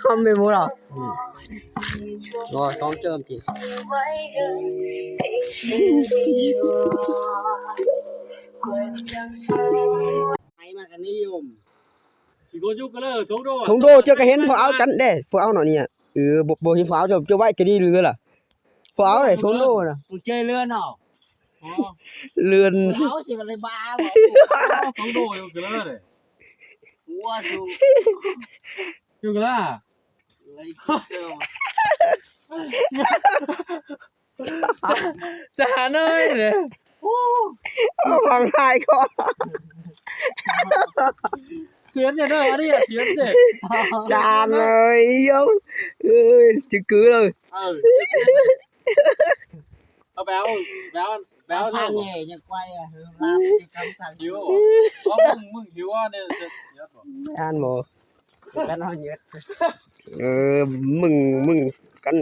ຄອມເມັນບໍ່ຫຼອກ ບໍ່ຕ້ອງເຈີມຕິ ໄປມາກັນນິຍົມ ຊິໂກຈຸກະເລີ ທົງໂດ ທົງໂດ ເຈົ້າກະເຫັນພວກເອົາຈັນເດ້ ພວກເອົາເນາະນີ້ ເອີ ບໍ່ ບໍ່ເຫັນພວກເອົາ ເຈົ້າ ເຈົ້າໄວ້ກະດີເຫຼືອລະ ພວກເອົາເດ້ ທົງໂດນະ ມຶງເຈີເລືອນເນາະ ເລືອນ ເອົາຊິບໍ່ໄດ້ບ້າບໍ່ ທົງໂດຢູ່ກະເລີເດ້ ຫົວສູງ ຢູ່ກະລາ ຈະຫາເນີຍເດ້ ໂອ້ ຫວັງຫາຍກໍ ສຽນເດີ ອັນນີ້ສຽນເດ້ ຈານເລີຍ ເອີຍ ຈະກືເລີຍ ເອີ ເອົາໄປເອົາ ໄປເອົາ ໄປເອົາເດີ ສັ່ງແດ່ຍັງໄກວະ ລາບຄຳສັ່ງ ຫິວ ເອົາ ມຶງ ມຶງຫິວອັນນີ້ ອ່ານບໍ່ ແມ່ນເຮົາເຫຍີດ ເອີ ມຶງ ມຶງ ກັນ